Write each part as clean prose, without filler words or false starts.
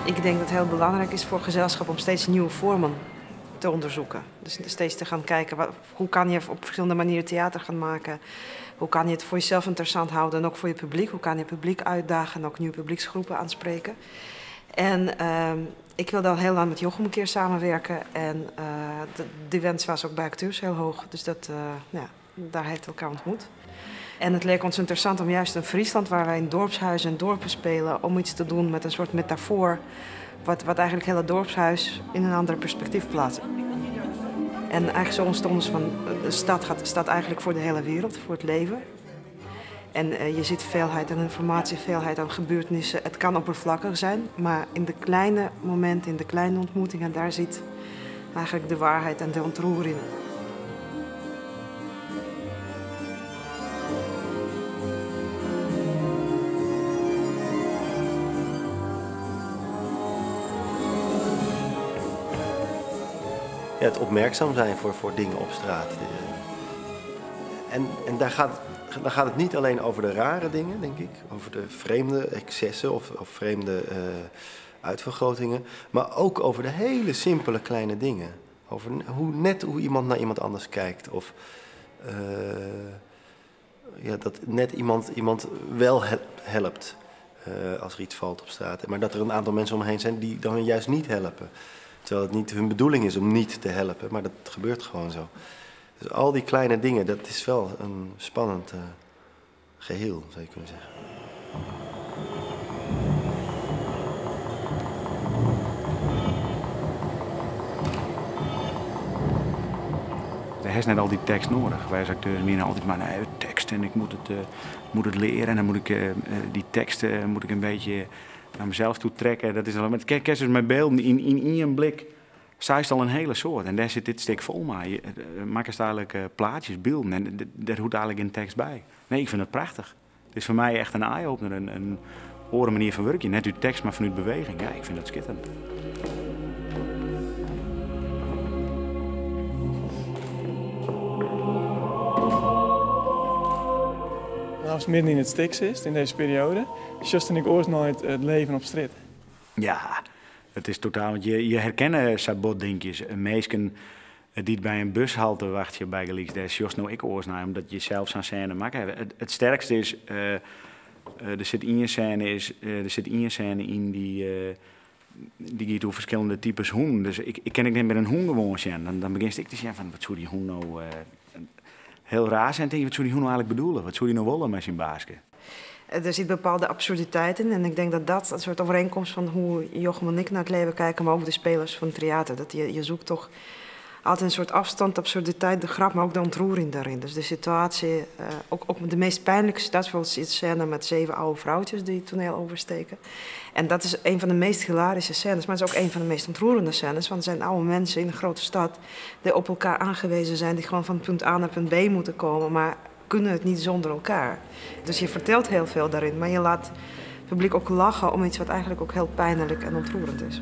Ik denk dat het heel belangrijk is voor gezelschap om steeds nieuwe vormen te onderzoeken. Dus steeds te gaan kijken, hoe kan je op verschillende manieren theater gaan maken? Hoe kan je het voor jezelf interessant houden en ook voor je publiek? Hoe kan je het publiek uitdagen en ook nieuwe publieksgroepen aanspreken? En ik wilde al heel lang met Jochem een keer samenwerken. En die wens was ook bij acteurs heel hoog. Dus ja, daar heeft elkaar ontmoet. En het leek ons interessant om juist in Friesland, waar wij in dorpshuizen en dorpen spelen, om iets te doen met een soort metafoor, wat eigenlijk het hele dorpshuis in een ander perspectief plaatst. En eigenlijk zo ontstond het van, de stad staat eigenlijk voor de hele wereld, voor het leven. En je ziet veelheid aan informatie, veelheid aan gebeurtenissen. Het kan oppervlakkig zijn, maar in de kleine momenten, in de kleine ontmoetingen, daar zit eigenlijk de waarheid en de ontroering. Ja, het opmerkzaam zijn voor dingen op straat. En dan gaat het niet alleen over de rare dingen, denk ik. Over de vreemde excessen of vreemde uitvergrotingen. Maar ook over de hele simpele kleine dingen. Over net hoe iemand naar iemand anders kijkt. Of dat net iemand wel helpt als er iets valt op straat. Maar dat er een aantal mensen omheen zijn die dan juist niet helpen. Terwijl het niet hun bedoeling is om niet te helpen, maar dat gebeurt gewoon zo. Dus al die kleine dingen, dat is wel een spannend geheel, zou je kunnen zeggen. Er is net al die tekst nodig. Wij als acteurs menen altijd maar, nee, tekst en ik moet het leren en dan moet ik die teksten moet ik een beetje naar mezelf toe trekken. Dat is al, maar kijk, dus mijn beelden in één blik. Zij is al een hele soort en daar zit dit stuk vol mee. Je maakt eens eigenlijk plaatjes, beelden en daar hoort eigenlijk een tekst bij. Nee, ik vind het prachtig. Het is voor mij echt een eye-opener, een oren manier van werken. Net uit tekst, maar vanuit beweging. Ja, ik vind dat schitterend. Als het midden in het stik zit, in deze periode, just en ik oors nooit het leven op straat. Ja, het is totaal, want je herkent sabotdingetjes. Een meisje die bij een bushalte wacht je bij gelijk, daar is just nou ik oors naar, omdat je zelf zo'n scène maakt. Het sterkste is, er zit in je scène is, er zit in je scène in die gaat over verschillende types hoen. Dus ik ken ik niet meer een hoen gewoon zien. Dan begin ik te zeggen van, wat zou die hoen nou heel raar zijn, denk je, wat zou die hoen nou eigenlijk bedoelen? Wat zou die nou willen met zijn baasje? Er zit bepaalde absurditeit in en ik denk dat dat een soort overeenkomst van hoe Jochem en ik naar het leven kijken, maar ook de spelers van het theater. Dat je zoekt toch altijd een soort afstand, absurditeit, de grap, maar ook de ontroering daarin. Dus de situatie, ook de meest pijnlijke situatie, bijvoorbeeld de scène met 7 oude vrouwtjes die het toneel oversteken. En dat is een van de meest hilarische scènes, maar het is ook een van de meest ontroerende scènes, want het zijn oude mensen in een grote stad die op elkaar aangewezen zijn, die gewoon van punt A naar punt B moeten komen, maar kunnen het niet zonder elkaar. Dus je vertelt heel veel daarin, maar je laat het publiek ook lachen om iets wat eigenlijk ook heel pijnlijk en ontroerend is.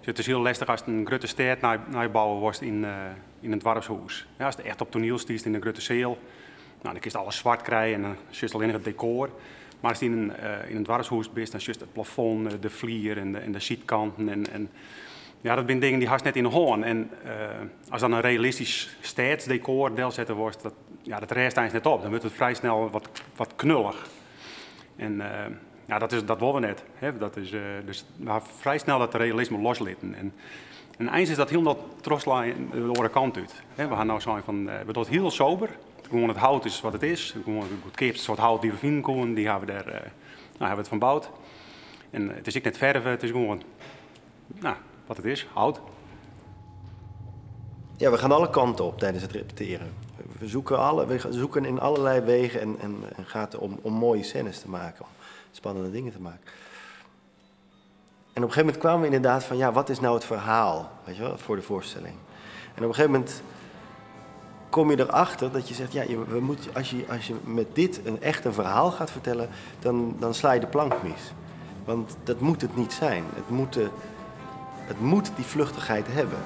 Het is heel lastig als het een grote stad naar bouwen wordt in een dwarfshoes. Ja, als het echt op toneel stiet in een grote zaal, dan kun je alles zwart krijgen en dan zit alleen het decor. Maar als je in een dwarfshoes bent, dan zit het plafond, de vlier en de zietkanten. Dat zijn dingen die haast net in de hoorn. En als dan een realistisch stadsdecor deel zetten wordt, dat rest eigenlijk net op. Dan wordt het vrij snel wat knullig. En ja, dat willen we net. Hè? Dat is, dus we hebben vrij snel dat realisme loslitten. En eens is dat helemaal troslijn de andere kant uit. Hè? We gaan nou zijn van, we doen het heel sober. Gewoon het hout is wat het is. Gewoon het goedkoopste soort hout die we vinden kunnen, die hebben we daar hebben we het van bouwd. En het is ook net verven, het is gewoon, wat het is, hout. Ja, we gaan alle kanten op tijdens het repeteren. We zoeken in allerlei wegen en gaten om mooie scènes te maken. Om spannende dingen te maken. En op een gegeven moment kwamen we inderdaad van, ja, wat is nou het verhaal, weet je wel, voor de voorstelling? En op een gegeven moment kom je erachter dat je zegt, ja, je, we moet, als je met dit een echt een verhaal gaat vertellen, dan sla je de plank mis. Want dat moet het niet zijn. Het moet die vluchtigheid hebben.